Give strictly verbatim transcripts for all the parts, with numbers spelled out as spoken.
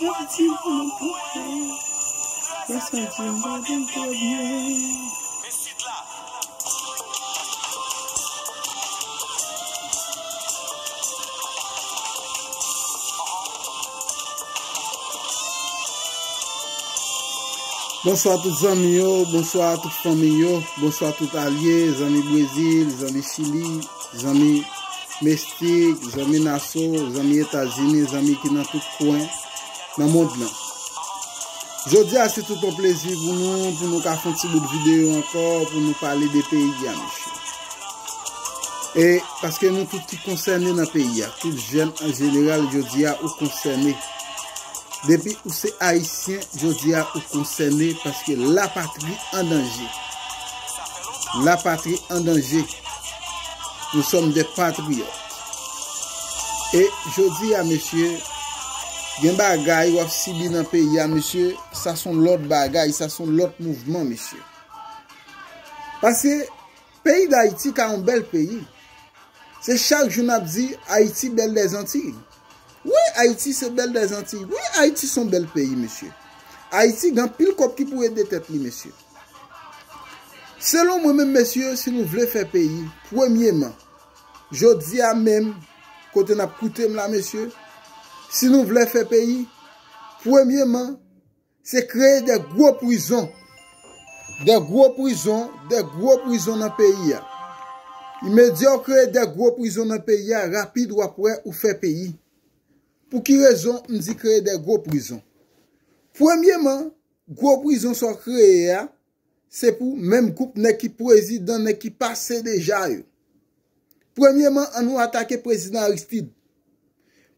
Mwen di pou mwen pou mwen. Lè sa di m pa gen m trè byen. Bonswa tout zanmi yo, bonswa tout fanmi yo, bonswa tout alye, zanmi Brezil, zanmi Chili, zanmi Mestik, zanmi Naso, zanmi Etazini, zanmi ki nan tout kwen nan mond lan. Jodi a se tout yon plezi pou nou, pou nou ka fè yon ti bout videyo ankò, pou nou pale de peyi a, mesye. E paske nou tout ki konsène nan peyi a, tout jèn an jeneral, jodi a ou konsène. Depi ou se ayisyen, jodi a ou konsène paske lapatri an danje. Lapatri an danje. Nous sommes des patriotes. E jodi a, mesye, gen bagay w ap sibi nan peyi a, mesye, sa se yon lòt bagay, sa se yon lòt mouvman, mesye. Paske peyi Dayiti ka yon bèl peyi. Se chak jou n ap di Ayiti bèl dèzantiy. Wi, Ayiti se bèl dèzantiy. Wi, Ayiti se yon bèl peyi, mesye. Ayiti gen anpil kòb ki pou ede tèt li, mesye. Selon mwen menm, mesye, si nou vle fè peyi, premyeman, jodi a menm, kote n ap koute m la, mesye, si nou vle fè peyi, premyeman, se kreye de gwo prizon. De gwo prizon, de gwo prizon nan peyi a. Imedya w kreye de gwo prizon nan peyi a, rapid w ap wè ou fè peyi. Pou ki rezon m di kreye de gwo prizon? Premyeman, gwo prizon sa w kreye a, se pou menm gwoup nèg ki prezidan, nèg ki pase deja yo. Premyeman, an nou atake prezidan Aristide.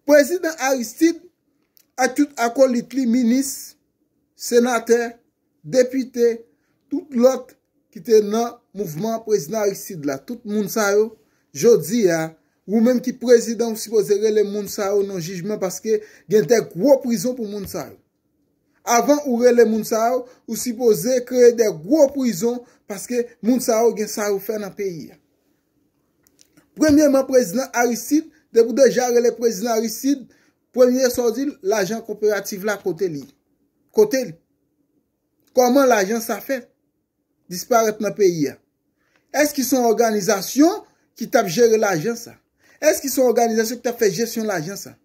Prezidan Aristide ak tout akolit li, minis, senatè, depite, tout lòt ki te nan mouvman prezidan Aristide la, tout moun sa yo, jodi a, ou menm ki prezidan, ou sipoze rele moun sa yo nan jijman paske gen de gwo prizon pou moun sa yo. Avan ou rele moun sa yo, ou sipoze kreye de gwo prizon paske moun sa yo gen sa yo fè nan peyi a. Premyeman, prezidan Aristide, depi w deja rele prezidan Aristide, premye sa w di l, lajan koperativ la kote li? Kote l? Kòman lajan sa fè disparèt nan peyi a? Èske se yon òganizasyon ki t ap jere lajan sa? Èske se yon òganizasyon ki t ap fè jesyon lajan sa?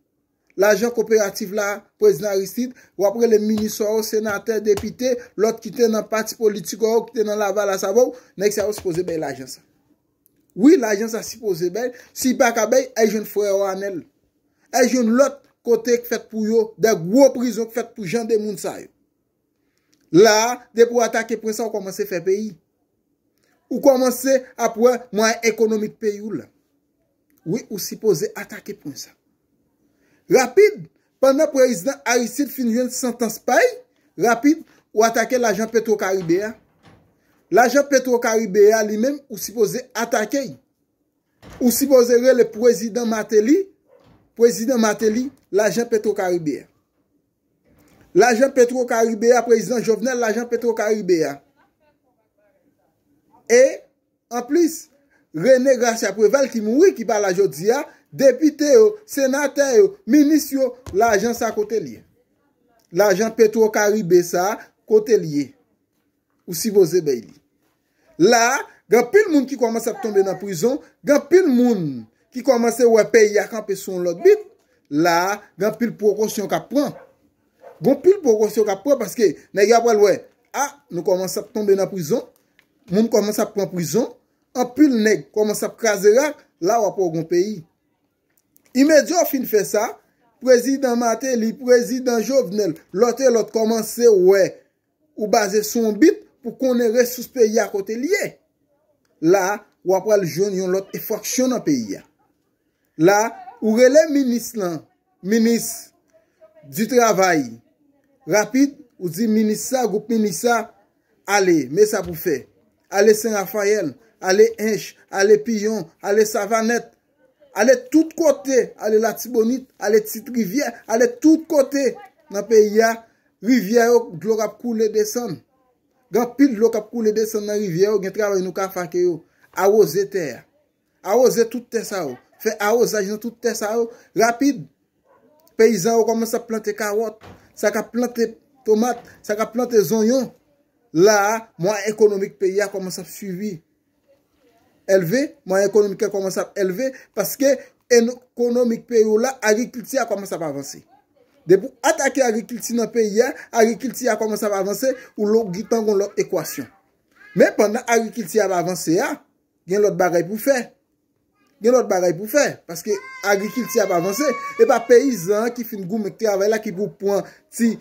Lajan koperativ la, prezidan Aristide, w ap rele minis ou, senatè, depite, lòt ki te nan pati politik ou, ki te nan Lavalas avè w, nèg sa yo sipoze bay lajan sa. Wi, lajan sa sipoze bay, si pa ka bay, al jwenn frè ou Anèl. Al jwenn lòt kote k fèt pou yo, de gwo prizon k fèt pou jan de moun sa yo. La a, depi w atake pwen sa, ou kòmanse fè peyi. Ou kòmanse ap wè mwayen ekonomik peyi w la. Wi, ou sipoze atake pwen sa. Rapid, pandan prezidan Aristide fin jwenn santans pa l, rapid, ou atake lajan Petro Caribe a. Lajan Petro Caribe a li menm, ou sipoze atake l. Ou sipoze rele prezidan Martelly, prezidan Martelly, lajan Petro Caribe a. Lajan Petro Caribe a, prezidan Jovenel, lajan Petro Caribe a. E, anplis, René Gracia Préval ki mouri, ki pa la jodi a, depite yo, senatè yo, minis yo, lajan sa kote l ye? Lajan Petro Caribe sa, kote l ye? Ou sipoze bay li. La a, gen anpil moun ki kòmanse ap tonbe nan prizon, gen anpil moun ki kòmanse wè peyi a kanpe sou yon lòt bit. La a, gen anpil prekosyon k ap pran. Gen anpil prekosyon k ap pran paske nèg yo ap pral wè, a, nou kòmanse ap tonbe nan prizon, moun kòmanse ap pran prizon, anpil nèg kòmanse ap kraze rak, la w ap wè w gen yon peyi. Imedya w fin fè sa, prezidan Martelly, prezidan Jovenel, lòt e lòt kòmanse wè ou baze sou yon bit pou konnen resous peyi a kote l ye. La, w ap pral jwenn yon lòt enfraksyon nan peyi a. La, ou rele minis lan, minis di travay. Rapid, ou di minis sa, gwoup minis sa, ale, men sa pou fè. Ale Sen Rafayèl, ale Ench, ale Piyon, ale Savanèt, ale tout kote, ale Latibonit, ale Ti Rivyè, ale tout kote nan peyi a, rivyè yo, dlo k ap koule desann. Gen anpil dlo k ap koule desann nan rivyè yo, gen travay nou ka fè ak yo. Awoze tè a. Awoze tout tè sa yo. fè awozaj nan tout tè sa yo rapid. Peyizan yo kòmanse ap plante kawòt, sa k ap plante tomat, sa k ap plante zonyon. La a, mwayen ekonomik peyi a kòmanse ap swivi elve, mwayen ekonomik la kòmanse ap elve, paske ekonomik peyi w la, agrikilti a kòmanse ap avanse. Depi w atake agrikilti nan peyi a, agrikilti a kòmanse ap avanse, ou lo- gentan gon lòt ekwasyon. Men pandan agrikilti a ap avanse a, gen lòt bagay pou fè. Gen lòt bagay pou fè, paske agrikilti ap avanse. E pa peyizan an ki fin goumen k travay la ki pou pran ti,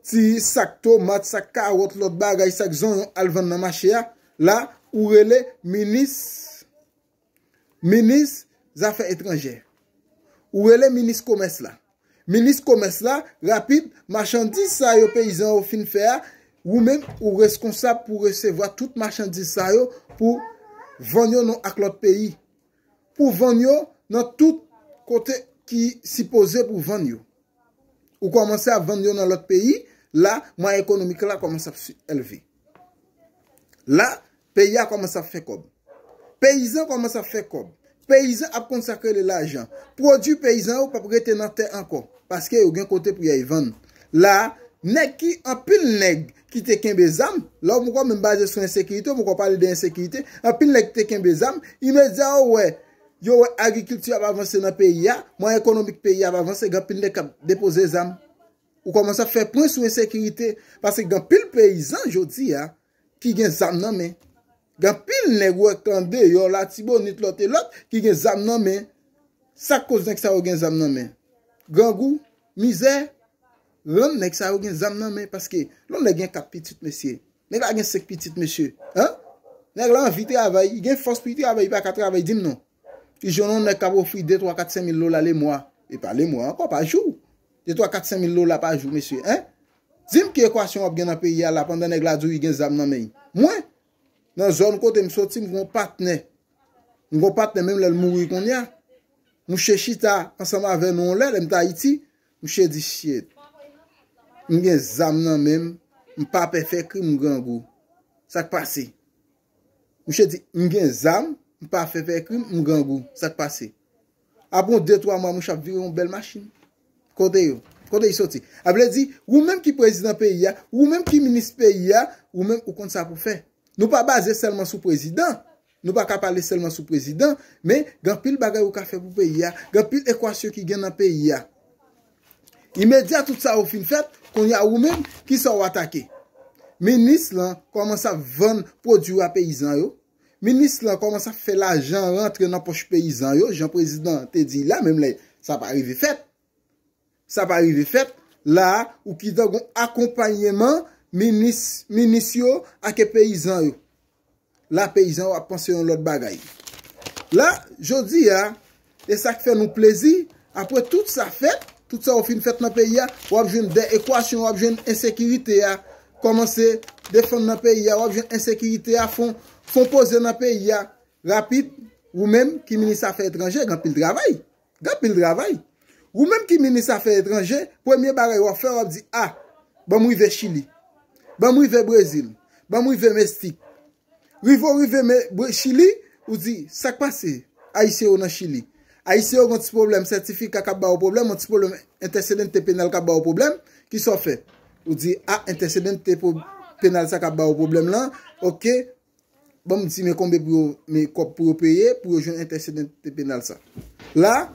ti sak tomat, sak kawòt, lòt bagay, sak zonyon al vann nan mache a. La, ou rele minis, minis zafè etranjè. Ou rele minis komès la. Minis komès la, rapid, machandiz sa yo peyizan yo fin fè a, ou menm ou reskonsab pou resevwa tout machandiz sa yo pou vann yo non ak lòt peyi. Pou vann yo nan tout kote ki sipoze pou vann yo. Ou kòmanse ap vann yo nan lòt peyi, la, mwayen ekonomik la kòmanse ap si- elve. La, peyi a kòmanse ap fè kòb. Peyizan kòmanse ap fè kòb. Peyizan ap konn sa k rele lajan. Pwodui peyizan yo p ap rete nan tè ankò, paske yo gen kote pou y al vann. La, nèg ki, anpil nèg ki te kenbe zam, la w poko menm baze sou ensekirite, w poko pale de ensekirite, anpil nèg ki te kenbe zam, imedya yo wè, yo wè agrikilti ap avanse nan peyi a, mwayen ekonomik peyi a ap avanse, gen anpil nèg k ap depoze zam. Ou kòmanse ap fè pwen sou ensekirite, paske gen anpil peyizan jodi a ki gen zam nan men. Gen anpil nèg ou wè k andeyò, Latibonit, lòt e lòt, ki gen zam nan men. Sa k koz nèg sa yo gen zam nan men? Grangou, mizè, rann nèg sa yo gen zam nan men, paske lè yon nèg gen kat pitit, mesye, nèg la gen senk pitit, mesye, en? Nèg la anvi travay, li gen fòs pou li travay, li pa ka travay, di m non. Li jwenn yon nèg k ap ofri de, twa, kat, senk mil dola lemwa. E pa lemwa ankò, pa jou. De, twa, kat, senk mil dola pa jou, mesye, en? Di m ki ekwasyon w ap gen nan peyi a la pandan nèg la di w li gen zam nan men l. Mwen, nan zòn kote m soti, m gen yon patnè. M gen yon patnè, menm lè l mouri kounye a. Mouche chita ansanm avè nou yon lè, lè m t Ayiti. Mouche di, "Shit, m gen zam nan men m, m pa pè fè krim, m grangou. Sa k pase?" Mouche di, "M gen zam, m pa fè fè krim, m grangou. Sa k pase?" Apre yon de, twa mwa, mouche ap vire yon bèl machin. Kote yo? Kote li soti? A vle di, ou menm ki prezidan peyi a, ou menm ki minis peyi a, ou menm ou konn sa pou fè. Nou pa baze sèlman sou prezidan. Nou pa ka pale sèlman sou prezidan, men gen anpil bagay ou ka fè pou peyi a. Gen anpil ekwasyon ki gen nan peyi a. Imedya tout sa yo fin fèt, kounye a ou menm, ki sa w atake? Minis lan kòmanse ap vann pwodui a peyizan yo. Minis lan kòmanse ap fè lajan rantre nan pòch peyizan yo, jan prezidan te di la, menm lè sa pa rive fèt. Sa pa rive fèt, la a, ou gentan gon akonpanyeman minis, minis yo ak peyizan yo. La, peyizan yo ap panse yon lòt bagay. La, jodi a, e sa k fè nou plezi, apre tout sa fèt, tout sa yo fin fèt nan peyi a, w ap jwenn de ekwasyon, w ap jwenn ensekirite a kòmanse defann nan peyi a, w ap jwenn ensekirite a fon, fon poze nan peyi a. Rapid, ou menm ki minis afè etranjè, gen anpil travay. Gen anpil travay. Ou menm ki minis afè etranjè, premye bagay w ap fè, w ap di, "A, ban m rive Chili. Ban m rive Brezil. Ban m rive Meksik." Rive w rive Me- Bre- Chili, ou di, "Sa k pase Ayisyen yo nan Chili?" Ayisyen yo gen yon ti pwoblèm sètifika k ap ba yo pwoblèm, yon ti pwoblèm entèsedente penal k ap ba yo pwoblèm. Ki sa w fè? Ou di, "A, entèsedente po- penal sa k ap ba yo pwoblèm lan, oke, ban m di men konbyen pou yo, men kòb pou yo peye, pou yo jwenn entèsedente penal sa." La,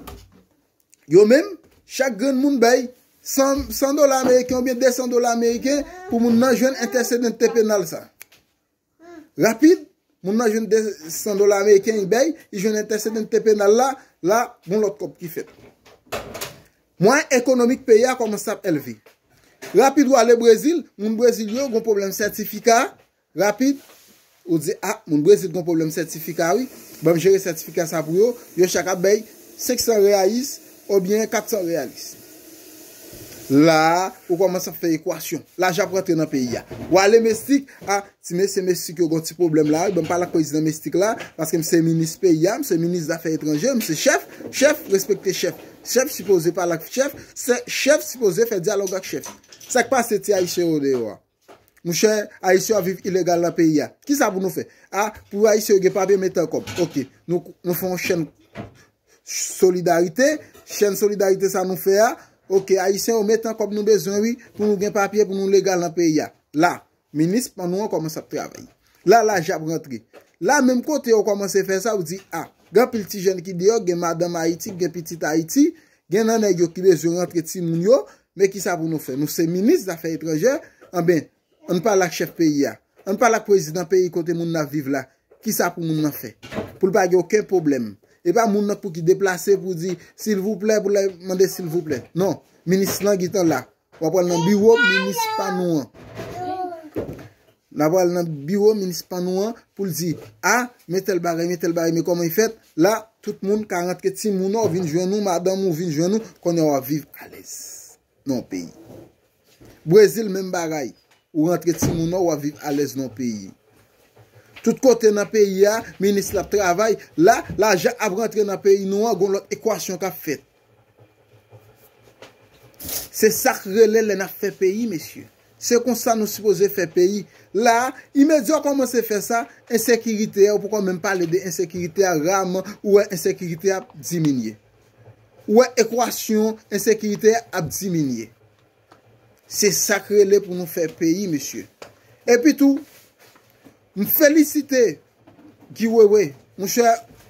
yo menm, chak grenn moun bay san, san dola ameriken oubyen de san dola ameriken pou moun nan jwenn entèsedente penal sa. Rapid, moun nan jwenn de san dola ameriken, li bay, li jwenn entèsedente penal la, la, gon lòt kòb ki fèt. Mwayen ekonomik peyi a kòmanse ap elve. Rapid, w ale Brezil, moun Brezil yo gon pwoblèm sètifika, rapid, ou di, "A, moun Brezil gon pwoblèm sètifika, wi. Ban m jere sètifika sa pou yo." Yo chak ap bay senk san reais oubyen kat san reais. La a, ou kòmanse ap fè ekwasyon. Lajan ap rantre nan peyi a. W ale Meksik, "A, ti mesye Meksik yo gon ti pwoblèm la, wi. Ban m pale ak prezidan Meksik la, paske m se minis peyi a, m se minis zafè etranjè, m se chèf, chèf respekte chèf. Chèf sipoze pale ak chèf, se- chèf sipoze fè dyalòg ak chèf." Sa k pase ti Ayisyen yo deyò a? Monchè, Ayisyen ap viv ilegal nan peyi a. Kisa pou nou fè? A, pou Ayisyen yo gen papye, mete an kòb. Oke, nou, nou fè yon chèn solidarite, chèn solidarite sa nou fè a, oke, Ayisyen yo, met an kòb nou bezwen, wi, pou nou gen papye, pou nou legal nan peyi a. La, minis pa nou an kòmanse ap travay. La, lajan ap rantre. La, menm kote yo kòmanse fè sa, ou di, a, gen anpil ti jèn ki deyò, gen madanm Ayiti, gen pitit Ayiti, gen nan nèg yo ki bezwen rantre timoun yo, men kisa pou nou fè? Nou se minis zafè etranjè, anben, ann pale ak chèf peyi a. Ann pale ak prezidan peyi kote moun nan ap viv la. Kisa pou moun nan fè? Pou l pa gen okenn pwoblèm. E pa moun nan pou ki deplase pou di, silvouplè, pou l mande silvouplè. Non, minis lan gentan la. W ap pral nan biwo minis pa nou an. N ap pral nan biwo minis pa nou an pou l di, a, men tèl bagay, men tèl bagay, men kòman l fèt. La, tout moun ka rantre timoun ou vin jwenn ou, madanm ou vin jwenn ou, kounye a w ap viv alèz nan yon peyi. Brezil, menm bagay. Ou rantre timoun ou, w ap viv alèz nan yon peyi. Tout kote nan peyi a, minis la ap travay. La, lajan ap rantre nan peyi nou an, gon lòt ekwasyon k ap fèt. Se sa k rele lè n ap fè peyi, mesye. Se konsa nou sipoze fè peyi. La, imedya w kòmanse fè sa, ensekirite a, ou poko menm pale de ensekirite a, raman, ou wè ensekirite a ap diminye. Ou wè ekwasyon ensekirite a ap diminye. Se sa k rele pou nou fè peyi, mesye. Epi tou, m felisite Guy Wewe, monchè,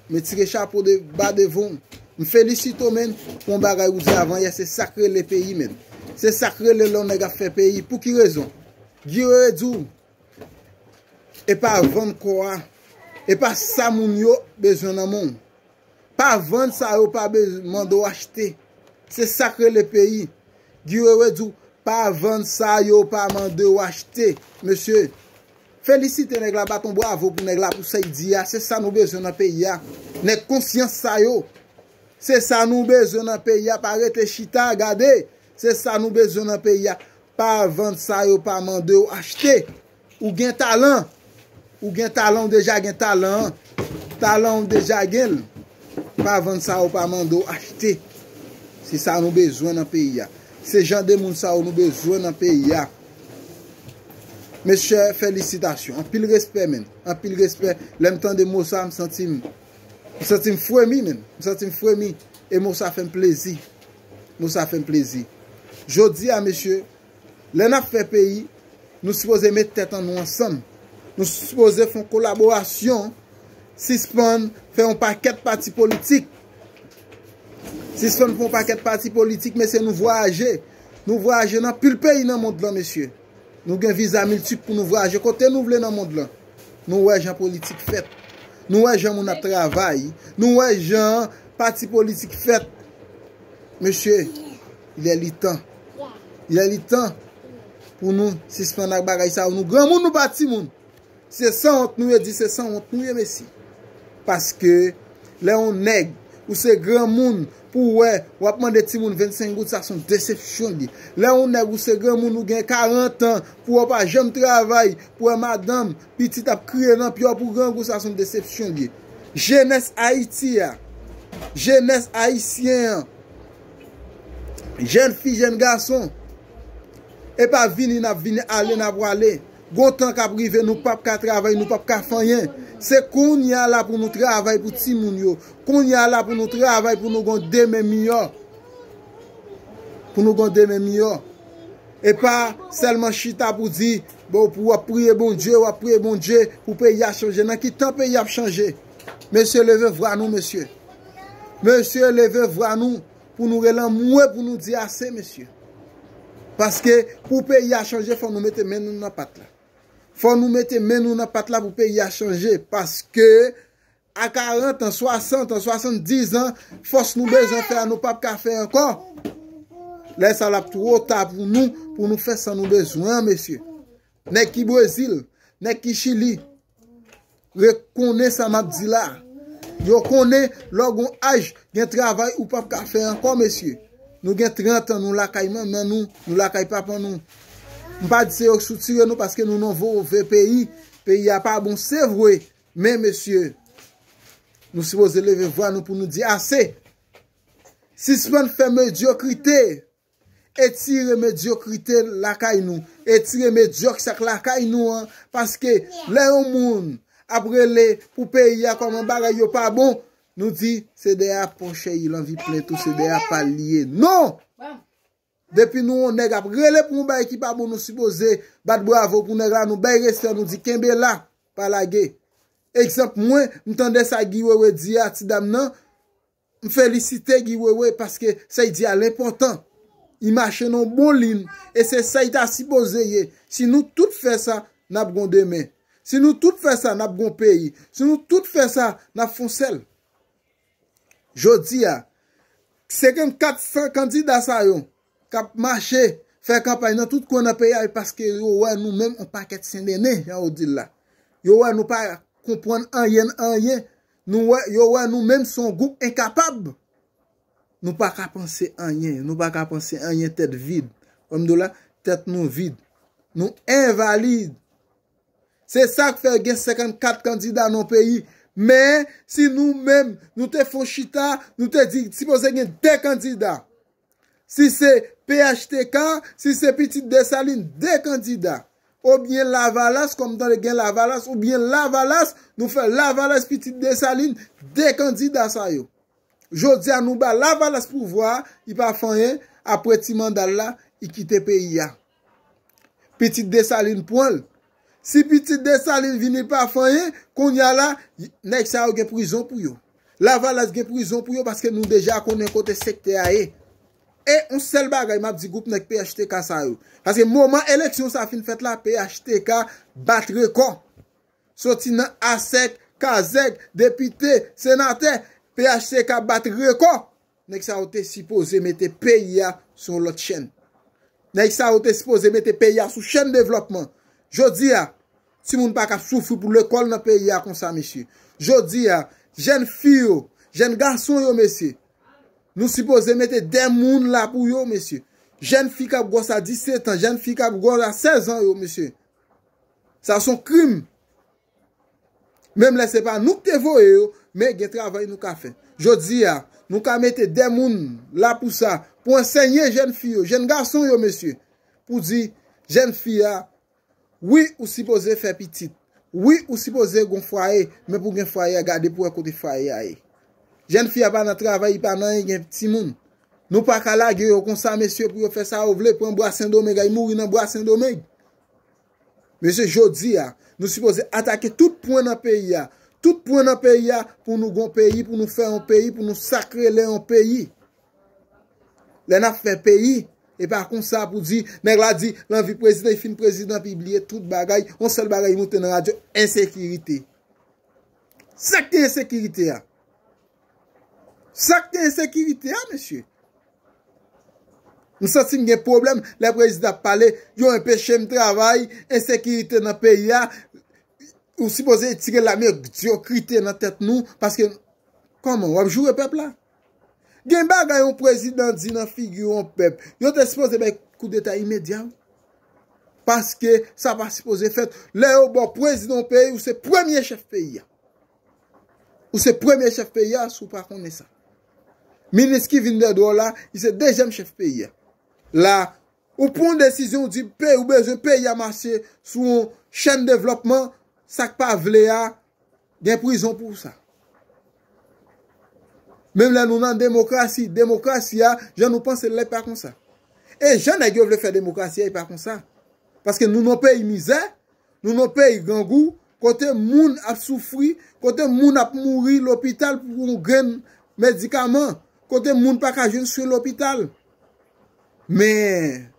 m retire chapo de ba devan w. M felisite w, menn, pou yon bagay ou di avan yè, se sa k rele peyi, menn. Se sa k rele lè yon nèg ap fè peyi. Pou ki rezon? Guy Wewe di w, e pa vann kò a, e pa sa moun yo bezwen nan men w. Pa vann sa yo pa bezwen mande w achte. Se sa k rele peyi. Guy Wewe di w, pa vann sa yo pa mande w achte. Mesye, felisite nèg la, bat yon bravo pou nèg la, pou sa l di a. Se sa nou bezwen nan peyi a. Nèg konsyans sa yo. Se sa nou bezwen nan peyi a. Pa rete chita, gade. Se sa nou bezwen nan peyi a. Pa vann sa yo pa mande w achte. Ou gen talan. Ou gen talan, ou deja gen talan an. Talan ou deja gen l. Pa vann sa yo pa mande w achte. Se sa nou bezwen nan peyi a. Se jan de moun sa yo nou bezwen nan peyi a. Mesye, felisitasyon. Anpil respè, menn. Anpil respè. Lè m tande mo sa, m santi m, m santi m fremi, menn. M santi m fremi. E mo sa fè m plezi. Mo sa fè m plezi. Jodi a, mesye, lè n ap fè peyi, nou sipoze met tèt an nou ansanm. Nou sipoze fè yon kolaborasyon, sispann fè yon pakèt pati politik. Sispann fè yon pakèt pati politik, mesye, nou vwayaje. Nou vwayaje nan pil peyi nan mond lan, mesye. Nou gen viza miltip pou nou vwayaje kote nou vle nan mond lan. Nou wè jan politik fèt. Nou wè jan moun ap travay. Nou wè jan pati politik fèt. Mesye, il est le temps. Il est le temps pou nou sispann ak bagay sa yo. Nou granmoun, nou pa timoun. Se sanwont nou ye, di se sanwont nou ye, mesye. Paske lè yon nèg, ou se granmoun, pou w wè, w ap mande timoun vennsenk goud, sa se yon desepsyon li ye. Lè yon nèg, ou se granmoun, ou gen karant an, pou w pa janm travay, pou w wè madanm, pitit ap kriye nan pye w pou grangou, sa se yon desepsyon li ye. Jenès Ayiti a, jenès ayisyen an, jèn fi, jèn gason, e pa vini n ap vini, ale n ap wale. Gon tan k ap rive, nou p ap ka travay, nou p ap ka fè anyen. Se kounye a la pou nou travay pou timoun yo. Kounye a la pou nou travay pou nou gon demen miyò. Pou nou gon demen miyò. E pa sèlman chita pou di, bon, pou w ap priye Bondye, w ap priye Bondye pou peyi a chanje. Nan ki tan peyi a ap chanje? Mesye, leve vwa nou, mesye. Mesye, leve vwa nou pou nou rele anmwe, pou nou di ase, mesye. Paske pou peyi a chanje, fò nou mete men nou nan pat la. Fò nou mete men nou nan pat la pou peyi a chanje. Paske a karant an, swasant an, swasanndis an, fòs nou bezwen fè a, nou p ap ka fè ankò. Lè sa l ap twò ta pou nou, pou nou fè sa nou bezwen an, mesye. Nèg ki Brezil, nèg ki Chili, rekonnen sa m ap di la. Yo konnen lè w gon aj, gen travay ou p ap ka fè ankò, mesye. Nou gen trant an, nou lakay manman nou, nou lakay papa nou. M pa di se yo k soutire nou paske nou nan move peyi. Peyi a pa bon, se vre. Men, mesye, nou sipoze leve vwa nou pou nou di ase. Sispann fè medyokrite. Etire medyokrite lakay nou. Etire medyòk sa k lakay nou an. Paske lè yon moun ap rele pou peyi a kòman bagay yo pa bon, Nou di, se dèyè pòch li anvi plen tou, se dèyè pa l li ye. Non! Depi nou yon nèg ap rele pou yon bagay ki pa bon, nou sipoze bat bravo pou nèg la, nou bay respè, nou di kenbe la, pa lage. Egzanp, mwen, m tande sa Guy Wewe di a, ti dam nan, m felisite Guy Wewe paske sa l di a l enpòtan. Li mache nan yon bon liy, e se sa l ta sipoze ye. Si nou tout fè sa, n ap gon demen. Si nou tout fè sa, n ap gon peyi. Si nou tout fè sa, n ap fè yon sèl. Jodi a, senkannkat san kandida sa yo k ap mache, fè kanpay nan tout kwen nan peyi a, e paske yo wè nou menm yon pakèt sendennen, jan yo di l la. Yo wè nou pa konprann anyen, anyen. Nou wè, yo wè nou menm se yon gwoup enkapab. Nou pa ka panse anyen, nou pa ka panse anyen tèt vid. Wè m di w la, tèt nou vid. Nou envalid. Se sa k fè gen senkannkat kandida nan peyi. Men, si nou menm, nou te fè yon chita, nou te di, sipoze gen de kandida. Si se P H T K, si se Pitit Desalin, de kandida. Oubyen Lavalas, kòm tande gen Lavalas, oubyen Lavalas, nou fè Lavalas Pitit Desalin, de kandida sa yo. Jodi a nou ba Lavalas pouvwa, li pa fè anyen, apre ti manda l la, li kite peyi a. Pitit Desalin pran l. Si Pitit Desalin vini pa fè anyen, kounye a la, nèg sa yo gen prizon pou yo. Lavalas gen prizon pou yo paske nou deja konnen kote sektè a ye. E yon sèl bagay m ap di gwoup nèg P H T K sa yo. Paske moman eleksyon sa fin fèt la, P H T K bat rekò. Soti nan asèk, kazèk, depite, senatè, P H T K bat rekò. Nèg sa yo te sipoze mete peyi a sou yon lòt chèn. Nèg sa yo te sipoze mete peyi a sou chèn devlòpman. Jodi a, timoun pa ka soufri pou lekòl nan peyi a konsa, mesye. Jodi a, jèn fi yo, jèn gason yo, mesye, nou sipoze mete de moun la pou yo, mesye. Jèn fi k ap gwòs a disèt an, jèn fi k ap gwòs a sèz an yo, mesye. Sa se yon krim. Menm lè se pa nou k te voye yo, men gen travay nou ka fè. Jodi a, nou ka mete de moun la pou sa, pou ansenye jèn fi yo, jèn gason yo, mesye, pou di jèn fi a, wi, ou sipoze fè pitit. Wi, ou sipoze gon fwaye, men pou gen fwaye a, gade pou wè kote fwaye a ye. Jèn fi a pa nan travay, li pa nan anyen, gen timoun. Nou pa ka lage yo konsa, mesye, pou yo fè sa yo vle, pran bwa Sendomeng, ay mouri nan bwa Sendomeng. Mesye, jodi a, nou sipoze atake tout pwen nan peyi a. Tout pwen nan peyi a pou nou gon peyi, pou nou fè yon peyi, pou nou sa k rele yon peyi. Lè n ap fè peyi, e pa konsa pou di, nèg la di, l anvi prezidan, li fin prezidan, pi bliye tout bagay, yon sèl bagay moute nan radyo, ensekirite. Sa k te ensekirite a? Sa k te ensekirite a, mesye? M santi m gen pwoblèm lè prezidan ap pale, yo enpeche m travay, ensekirite nan peyi a. Ou sipoze retire la medyokrite nan tèt nou, paske, kòman, w ap joure pèp la? Gen bagay yon prezidan di nan figi yon pèp, yo te sipoze bay koudeta imedya, wi. Paske sa pa sipoze fèt. Lè yo ba w prezidan yon peyi, ou se premye chèf peyi a. Ou se premye chèf peyi a, si w pa konnen sa. Minis ki vin dèyè w la, li se dezyèm chèf peyi a. La, ou pran yon desizyon, ou di peyi, ou bezwen peyi a mache sou yon chèn devlòpman, sa k pa vle a, gen prizon pou sa. Menm lè nou nan demokrasi, demokrasi a, jan nou panse l la, e pa konsa. E jan nèg yo vle fè demokrasi a, e pa konsa. Paske nou nan peyi mizè, nou nan peyi grangou, kote moun ap soufri, kote moun ap mouri lopital pou yon grenn medikaman, kote moun pa ka jwenn swen lopital. Men,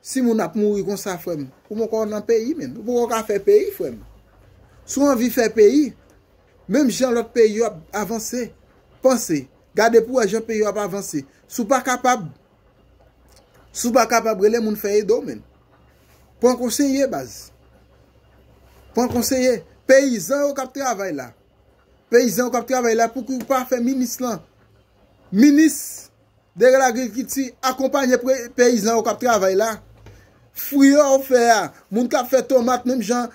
si moun ap mouri konsa, frè m, ou poko nan peyi, menm. Ou poko ka fè peyi, frè m. Si w anvi fè peyi, menm jan lòt peyi yo ap avanse, panse, gade pou wè jan peyi yo ap avanse. Si w pa kapab, si w pa kapab, rele moun fè ede w, menm. Pran konseye, baz. Pran konseye. Peyizan yo k ap travay la. Peyizan yo k ap travay la, pouki w pa fè minis lan? Minis de lagrikilti, akonpanye pre-, peyizan yo k ap travay la. Fwi yo fè a, moun k ap fè tomat, menm jan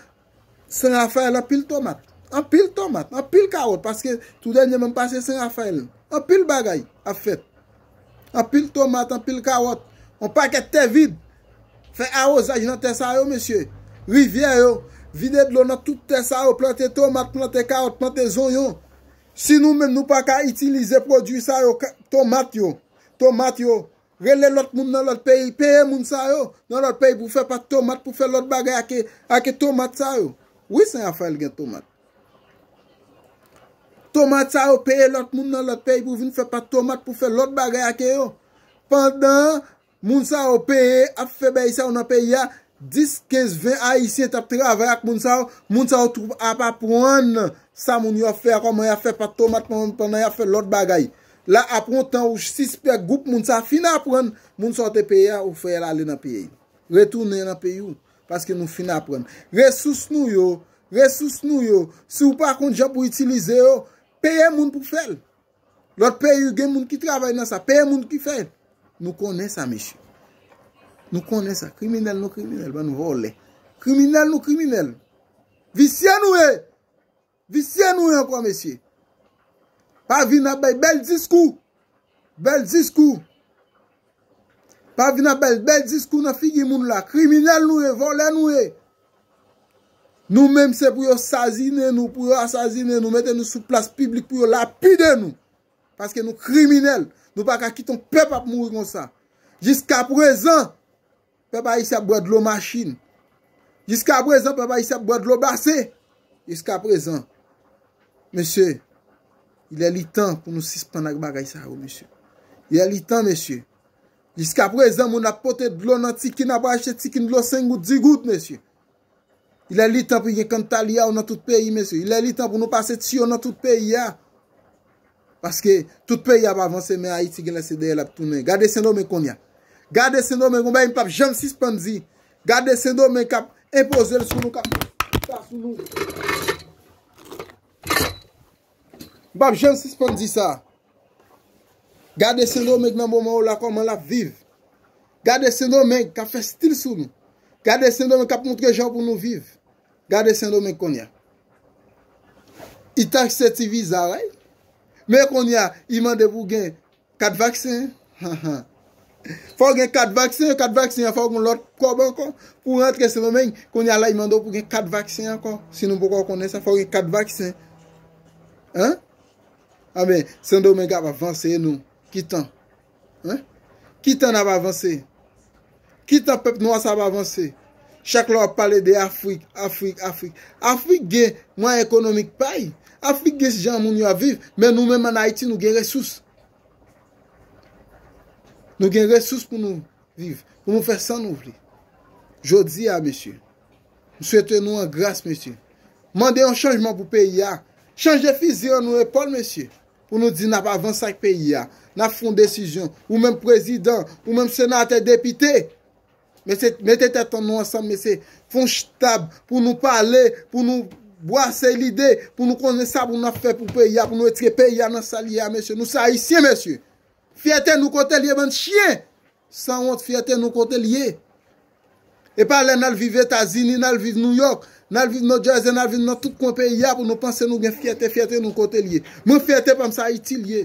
Sen Rafayèl, anpil tomat. Anpil tomat, anpil kawòt, paske tou dènye menm pase Sen Rafayèl. Anpil bagay ap fèt. Anpil tomat, anpil kawòt, yon pakèt tè vid. Fè awozaj nan tè sa yo, mesye. Rivyè yo, vide dlo nan tout tè sa yo, plante tomat, plante kawòt, plante zonyon. Si nou menm nou pa ka itilize pwodui sa yo, ka- tomat yo, tomat yo, rele lòt moun nan lòt peyi, peye moun sa yo nan lòt peyi pou fè pat tomat, pou fè lòt bagay ake, ake tomat sa yo. Wi, Sen Rafayèl gen tomat. Tomat sa yo, peye lòt moun nan lòt peyi pou vin fè pat tomat, pou fè lòt bagay ake yo. Pandan moun sa yo peye, ap fè bagay sa yo nan peyi a, dis, kenz, ven Ayisyen t ap travay ak moun sa yo, moun sa yo tou ap aprann sa moun yo ap fè a, kòman y ap fè pat tomat pandan, pandan y ap fè lòt bagay. La, apre yon tan, ou sispèk gwoup moun sa fin aprann, moun sa w te peye a, ou fè l ale nan peyi. Retounen nan peyi w, paske nou fin aprann. Resous nou yo, resous nou yo, si w pa konn jan pou itilize yo, peye moun pou fè l. Lòt peyi, gen moun ki travay nan sa, peye moun ki fè l. Nou konnen sa, mesye. Nou konnen sa. Kriminèl, nou kriminèl, bann vòlè. Kriminèl, nou kriminèl. Visye nou ye. Visye nou ye ankò, mesye. Pa vin ap bay bèl diskou. Bèl diskou. Pa vin ap bay bèl diskou nan figi moun la. Kriminèl nou ye, vòlè nou ye. Nou menm se pou yo sazinen nou, pou yo asazinen nou, mete nou sou plas piblik pou yo lapide nou. Paske nou kriminèl. Nou pa ka kite yon pèp ap mouri konsa. Jiska prezan, pèp ayisyen ap bwè dlo machin. Jiska prezan, pèp ayisyen ap bwè dlo basen. Jiska prezan. Mesye, il est li tan pou nou sispann ak bagay sa yo, mesye. Il est li tan, mesye. Jiska prezan, moun ap pote dlo nan tikin, ap achte tikin dlo senk goud, dis goud, mesye. Il est li tan pou gen kanntaliya nan tout peyi, mesye. Il est li tan pou nou pase tiyo nan tout peyi a. Paske tout peyi ap avanse, men Ayiti genlè se dèyè l ap tounen. Gade Sendomeng kounye a. Gade Sendomeng, yon bagay m p ap janm sispann di. Gade Sendomeng k ap enpoze l sou nou, k ap sa sou nou. M p ap janm sispann di sa. Gade Sendomeng nan moman w la, kòman l ap viv. Gade Sendomeng k ap fè stil sou nou. Gade Sendomeng k ap montre jan pou nou viv. Gade Sendomeng kounye a. I takse ti viza, wi. Men kounye a, i mande pou gen kat vaksen. Fò w gen kat vaksen, kat vaksen an fò w gen lòt kòb ankò. Pou rantre Sendomeng, kounye a la, i mande w pou gen kat vaksen ankò. Si nou poko konnen sa, fò w gen kat vaksen. Hein? Anben, Sendomeng ap avanse, e nou? Ki tan? Hein? Ki tan n ap avanse? Ki tan pèp nwa sa ap avanse? Chak lè w ap pale de Afrik, Afrik, Afrik. Afrik gen mwayen ekonomik pa y. Afrik gen jan moun yo ap viv. Men nou menm ann Ayiti, nou gen resous. Nou gen resous pou nou viv, pou nou fè sa nou vle. Jodi a, mesye, m swete nou an gras, mesye. Mande yon chanjman pou peyi a. Chanje fizi an nou epòl, mesye. Pou nou di n ap avanse ak peyi a. N ap fè yon desizyon. Ou menm prezidan, ou menm senatè, depite. Mesye, mete tèt an nou ansanm, mesye. Fè yon tab pou nou pale, pou nou bwase lide, pou nou konnen sa pou n ap fè pou peyi a, pou nou retire peyi a nan sa l ye a, mesye. Nou se Ayisyen, mesye. Fyète nou kote l ye, bann chen! Sanwont, fyète nou kote l ye. E pa lè n al viv Etazini, n al viv Nouyòk, n al viv New Jersey, n al viv nan tout kwen peyi a pou nou panse nou gen fyète, fyète nou kote l ye. Mwen, fyète pa m, se Ayiti l ye.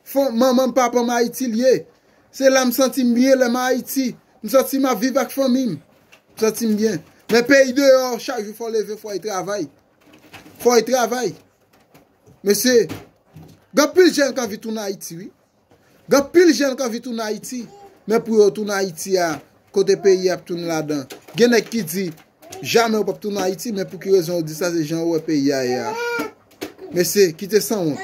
Fon, manman m, papa m, Ayiti l ye. Se la m santi m byen, lè m Ayiti. M santi m ap viv ak fanmi m. M santi m byen. Men peyi deyò, chak jou fò w leve, fò w al travay. Fò w al travay. Mesye, gen anpil jèn k anvi tounen Ayiti, wi. Gen anpil jèn k anvi tounen Ayiti, men pou yo tounen Ayiti a, kote peyi a ap tounen ladan? Gen nèg ki di, jamè yo p ap tounen Ayiti, men pou ki rezon yo di sa, se jan yo wè peyi a ye a. Mesye, kite sanwont.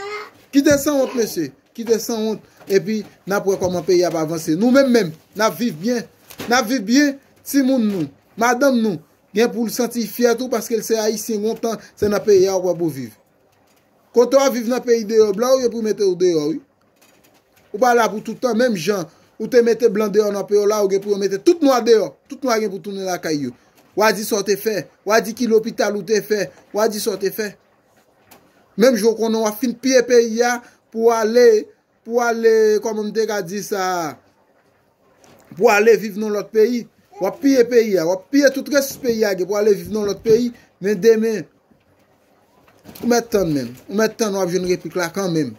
Kite sanwont, mesye. Kite sanwont. Epi, n ap wè kòman peyi a ap avanse. Nou menm menm, n ap viv byen. N ap viv byen, timoun nou, madanm nou, gen pou l santi l fyè tou, paske l se Ayisyen, gon tan, se nan peyi a w ap wè pou viv. Kote w ap viv nan peyi deyò, blan ou ye pou mete w deyò, wi. Ou pa la pou tout tan, menm jan ou te mete blan deyò nan peyi w la, ou gen pou yo mete tout nwa deyò. Tout nwa gen pou tounen lakay yo. W a di sa w te fè, w a di ki lopital ou te fè, w a di sa w te fè. Menm jan w konnen w ap fin piye peyi a pou w ale, pou w ale, kòman m te ka di sa, pou w ale viv nan lòt peyi. W ap piye peyi a, w ap piye tout resous peyi a gen pou w ale viv nan lòt peyi. Men demen, ou mèt tann menm. Ou mèt tann, w ap jwenn replik la kanmenm.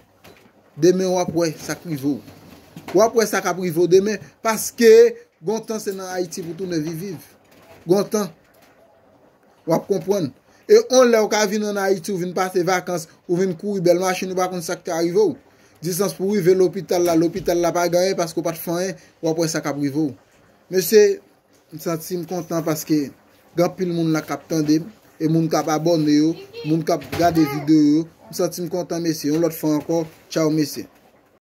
Demen, w ap wè sa k rive w. W ap wè sa k ap rive w demen, paske gon tan se nan Ayiti pou tounen viv, viv. Gon tan. W ap konprann. E on lè ou ka vin ann Ayiti, ou vin pase vakans, ou vin kouri bèl machin, ou pa konn sa k ta rive w. Distans pou w rive lopital la, lopital la pa gen anyen paske w pa t fè anyen, w ap wè sa k ap rive w. Mesye, m santi m kontan paske gen anpil moun la k ap tande m, e moun k ap abòne yo, moun k ap gade videyo yo. M santi m kontan, mesye. Yon lòt fwa ankò, tchaw, mesye.